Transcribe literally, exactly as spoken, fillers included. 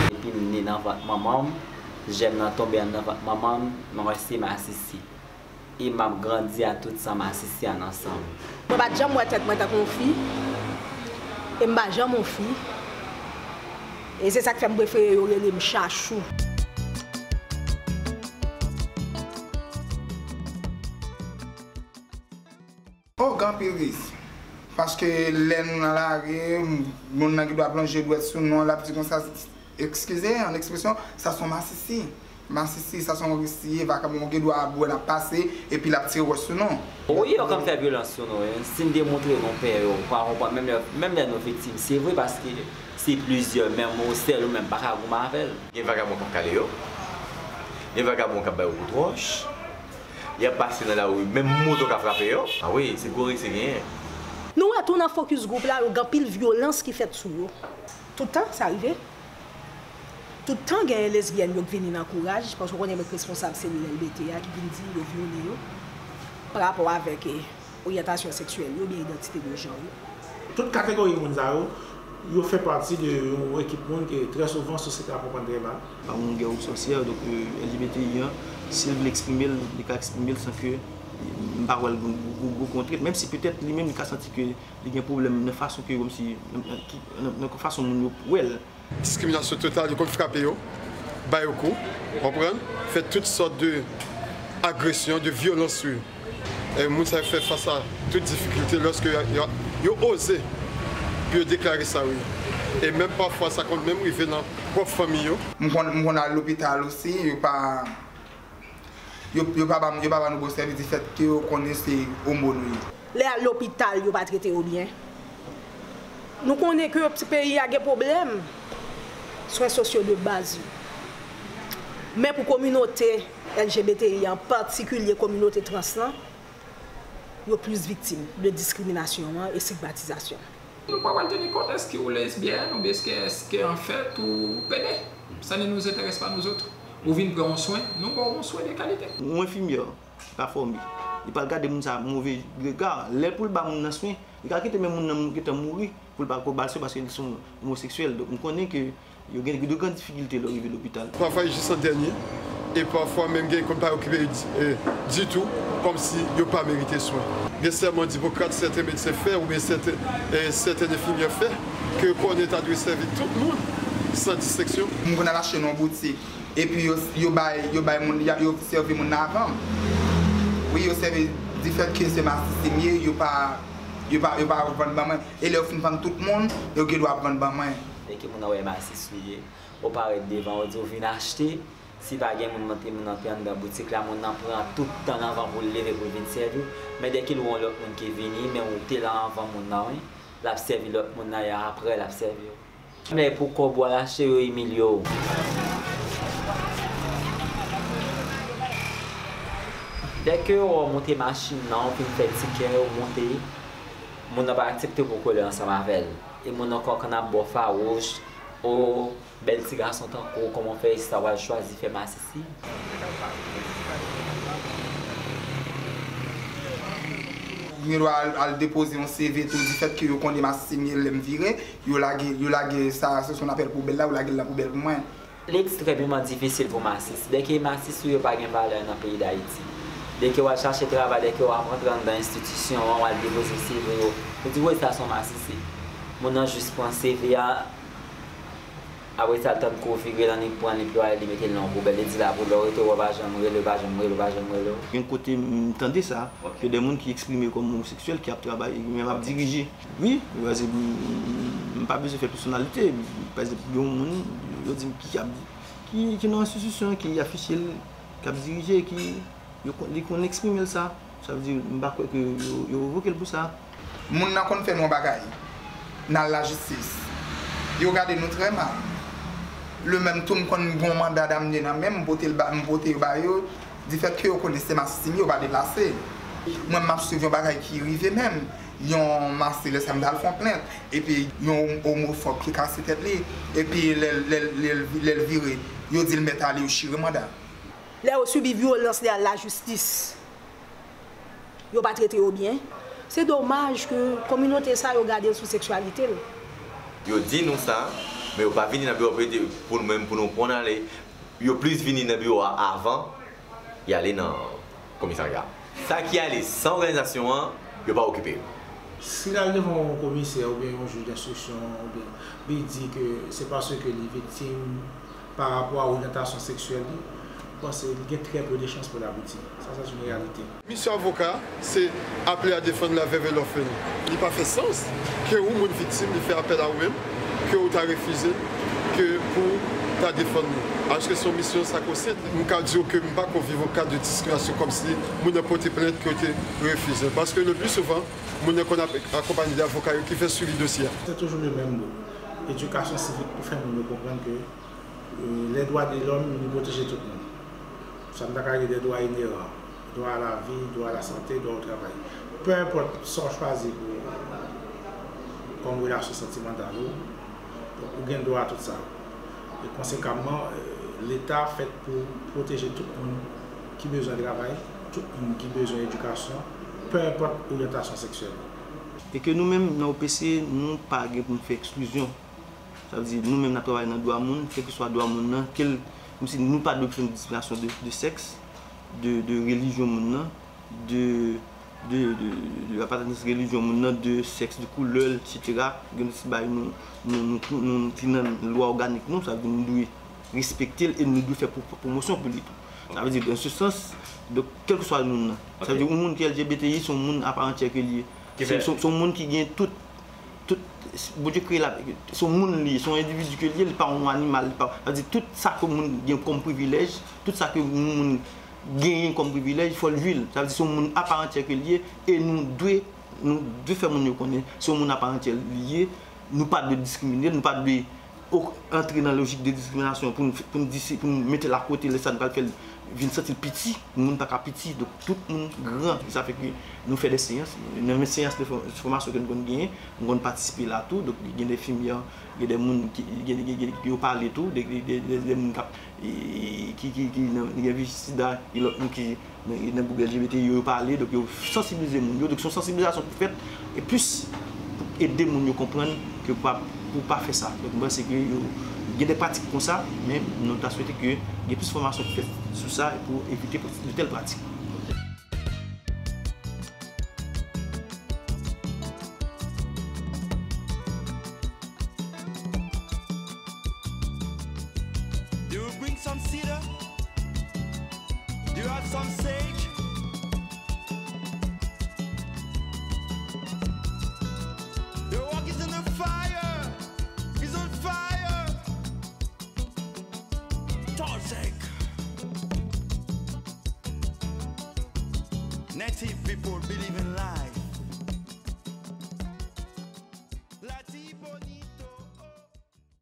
Depi m ne nan vant manman m, jèm nan tonbe anndan vant manman m, mwen wè se masisi. E m ap grandi a tout san masisi a nan san m. Mwen pa t janm wè tèt mwen tankou yon fi. E m pa janm yon fi. E se sa k fè m prefere yo rele m Chachou. Oh, gen anpil risk. Paske lè nou nan lari, moun nan gen dwa plonje dwèt sou nou, l ap di konsa, eskize an ekspresyon, sa se yon masisi. Masisi, sa se yon risk li ye, vakabon, ou gen dwa ap wè l ap pase, epi l ap tire wòch sou nou. Wi, yo konn fè vyolans sou nou, wi. Si n demontre nou pè yo, ou pa konprann, menm lè, menm lè nou viktim, se vre, paske se plizyè, menm ou sèl ou menm pa ka goumen avè l. Gen vakabon k ap kale yo, gen vakabon k ap ba yo kout wòch. Y ap pase nan lari, menm moto ka frape yo. A wi, se gwo risk se genyen. Nou wè tou nan focus group la, yo gen anpil vyolans ki fèt sou yo. Tout tan, sa rive. Tout tan, genyen lesbyèn yo k vini nan kouraj, paske w konnen menm responsab selil L B T a ki vin di yo vyole yo pa rapò avèk, eh, oryantasyon seksyèl yo oubyen idantite de jan yo. Tout kategori moun sa yo, yo fè pati de yon ekip moun ke trè souvan sosyete a konprann trè mal. Pa yon gè ou sòsyè, donk, L G B T I an, si l vle eksprime l, li ka eksprime l san ke m pa wè l gwo, gwo, gwo kontrent, menm si petèt li menm li ka santi ke li gen pwoblèm nan fason ke, kòmsi, nan, nan, nan, nan fason moun yo wè l. Diskriminasyon total, yo konn frape yo, ba yo kou, w konprann, fè tout sòt de agresyon, de vyolans sou yo. E moun sa yo fè fas a tout difikilte lòske yo, yo, yo oze pou yo deklare sa yo ye. E menm pafwa sa konn menm rive nan pwòp fanmi yo. M konn, m konn al lopital osi, yo pa, yo, yo pa ban m, yo pa ban nou bon sèvis difèt ke yo konnen se omo nou ye. Lè y al lopital, yo pa trete yo byen. Nou konnen ke peyi a gen pwoblèm swen sosyo de baz yo. Men pou kominote L G B T I an, patikilye kominote trans lan, yo plis viktim de diskriminasyon an e estigmatizasyon. Nou pa pral teni kont èske ou lesbyèn oubyen èske, èske anfèt ou pede. Ça ne nous intéresse pas nous autres. Ou vin pran yon swen, nou ba w yon swen de kalite. Yon enfimyè ka fòme, li pral gade moun sa a move rega. Lè pou l ba moun nan swen, li ka kite men moun nan gentan mouri pou l pa ko ba l swen paske li se yon omoseksyèl. Donk, m konnen ke yo gen de gran difikilte lè yo rive lopital. Pafwa, yo jis an dènye. E pafwa, menm gen konn pa okipe yo di, eh, ditou, kòmsi yo pa merite swen. Gen sèman Ipokrat sèten medsen fè oubyen sèten, eh, sèten enfimyè fè, ke yo konnen ta dwe sèvi tout moun, san distenksyon. M konn al achte nan yon boutik. Epi yo, yo bay, yo bay moun, yo sèvi moun nan avan m. Wi, yo sèvi difèt ke se masisi m ye, yo pa, yo pa, yo pa vann ban mwen. E lè yo fin vann tout moun, yo gen dwa ap vann ban mwen. Dèke moun nan wè masisi w ye, ou parèt devan, ou di w vin achte. Si pa gen moun, montre moun nan te anndan boutik la, moun nan pran tout tan l anvan pou l leve pou l vin sèvi w. Men dèke l wè yon lòt moun ki vini, men ou te la anvan moun nan, wi. L ap sèvi lòt moun nan e aprè l ap sèvi w. Men pou kòb ou al achte yo imilye w. Dèke yo wè w monte machin nan, ou fin fè tikè, ou monte, moun nan pa aksepte pou w kole ansanm avè l. E moun nan konn ap ba w fawouch, o, bèl ti gason tankou w, kòman w fè sa w al chwazi fè masisi? Ou gen dwa al, al depoze yon C V tou, difèt ke yo konnen masisi m ye, lè m vire, yo lage, yo lage sa, se sa n apèl poubèl la, yo lage l nan poubèl pou mwen. Li ekstrèmeman difisil pou masisi. Dèke masisi w yo pa gen valè nan peyi Dayiti. Dèke w al chache travay, dèke w ap rantre anndan enstitisyon an, w al depoze C V yo, yo di w sa se yon masisi. Moun nan jis pran C V a, Apre sa, l tann kou vire l annik pran li pye w ale li mete l nan yon poubèl. Li di l apre lè w rete w pa janm rele w, pa janm rele w, pa janm rele w. Gen kote m tande sa, ke de moun ki eksprime yo kòm omoseksyèl, ki ap travay, menm ap dirije. Wi, paske m pa bezwen fè pèsonalite. Pa egzanp, gen yon moun, yo di m ki ap, ki, ki nan enstitisyon, ki afiche l, k ap dirije, ki, yo, li konn eksprime l sa. Sa vle di, m pa kwè ke yo, yo revoke l pou sa. Moun nan konn fè nou yon bagay, n al lajistis. Yo gade nou trè mal. Lemenm tou, m konn gen yon manda damne nan men m, m pote l ba, m pote yo ba yo. Difèt ke yo konnen se masisi m ye, yo pa deplase. Mwen, m ap swiv yon bagay ki rive menm. Yon masisi, lè sa m t al fè yon plent, epi yon omofòb ki kase tèt li, epi lè, lè, lè, lè l vire, yo di l mèt ale, yo chire manda. Lè yo sibi vyolans, lè y al lajistis, yo pa trete yo byen. Se domaj ke kominote sa yo gade l sou seksyalite l. Yo di nou sa, men yo pa vini nan biwo pou yo di, pou nou menm, pou nou pran ale. Yo plis vini nan biwo a avan y ale nan komisarya. Sa ki ale san òganizasyon an, yo pa okipe yo. Si l al devan yon komisè oubyen yon jij denstriksyon, oubyen li di ke se paske li viktim pa rapò a oryantasyon seksyèl li, m panse li gen trè peu de chans pou l abouti. Sa, sa se yon reyalite. Misyon avoka, se aple a defann la veuve et l'orphelin. Li pa fè sans ke ou moun viktim, li fè apèl a ou menm, ke ou ta refize l, ke pou ta defann li. Alòske se yon misyon sakrosen. M ka di w ke m pa ko viv yon ka de diskriminasyon kòmsi moun nan pote plent ke yo te refize l. Paske le pli souvan, moun nan konn ap akonpanye de avoka yo ki fè swivi dosye a. Se toujou le menm mo. Edikasyon sivik pou fè moun yo konprann ke, euh, les droits de l'homme, li pwoteje tout moun. Sa nou ta ka rele des droits inhérents. Droit à la vie, droit à la santé, droit au travail. Peu importe sa w chwazi pou, kòm relasyon santimantal ou, ou gen dwa a tout sa. E konsekamman, euh, Leta fèt pou pwoteje tout moun ki bezwen travay, tout moun ki bezwen edikasyon, peu importe oryantasyon seksyèl ou. E ke nou menm, nan O P C, nou pa gen pou n fè eksklizyon. Sa vle di, nou menm n ap travay nan dwa moun, kèlkeswa dwa moun nan, kèl, kòmsi nou pa dwe fè yon diskriminasyon de, de sèks, de, de relijyon moun nan, de, de, de, de apartenans relijyon moun nan, de sèks, de koulè l, etsetera. Gen de ti bagay nou, nou, nou, nou, nou ki nan lwa òganik nou, sa vle di nou dwe respekte l e nou dwe fè pwo-, pwomosyon pou li tou. Sa vle di, dans ce sens, donk, kèlkeswa moun nan. Sa vle di, yon moun ki L G B T I, se yon moun à part entière ke li ye. Se, se, se yon moun ki gen tout, tout, Bondye kreye l, se yon moun li ye, se yon endividi ke li ye, li pa yon animal, li pa, sa vle di tout sa ke moun gen kòm privilèj, tout sa ke moun genyen kòm privilèj, fò l jwi l. Sa vle di se yon moun à part entière ke li ye, e nou dwe, nou dwe fè moun yo konnen se yon moun à part entière li ye, nou pa dwe diskrimine l, nou pa dwe o-, antre nan lojik de diskriminasyon pou n, pou n di se, pou n mete l akote, lè sa nou pral fè l vin santi l piti, moun pa ka piti, donk tout moun gran. Sa fè ke nou fè de seyans, nan men seyans de fò-, fòmasyon ke nou konn genyen, nou konn patisipe la tou, donk gen de enfimyè, gen de moun ki, gen, gen, gen, yo pale tou, de, de, de, de, de moun k ap, e, ki, ki, ki nan, gen V I H sida, e lòt moun ki nan, nan gwoup L G B T yo, yo pale, donk yo sansibilize moun yo, donk se yon sansibilizasyon ki fèt, e plis pou ede moun yo konprann ke pou pa, pou pa fè sa. Donk, m panse ke yo gen de pratik konsa, men nou ta swete ke gen plis fòmasyon ki fèt sou sa pou evite de tèl pratik. Do you bring some cedar? Do you have some sage? The work is in the fire. Is on fire. Toxic. Native people believe in life.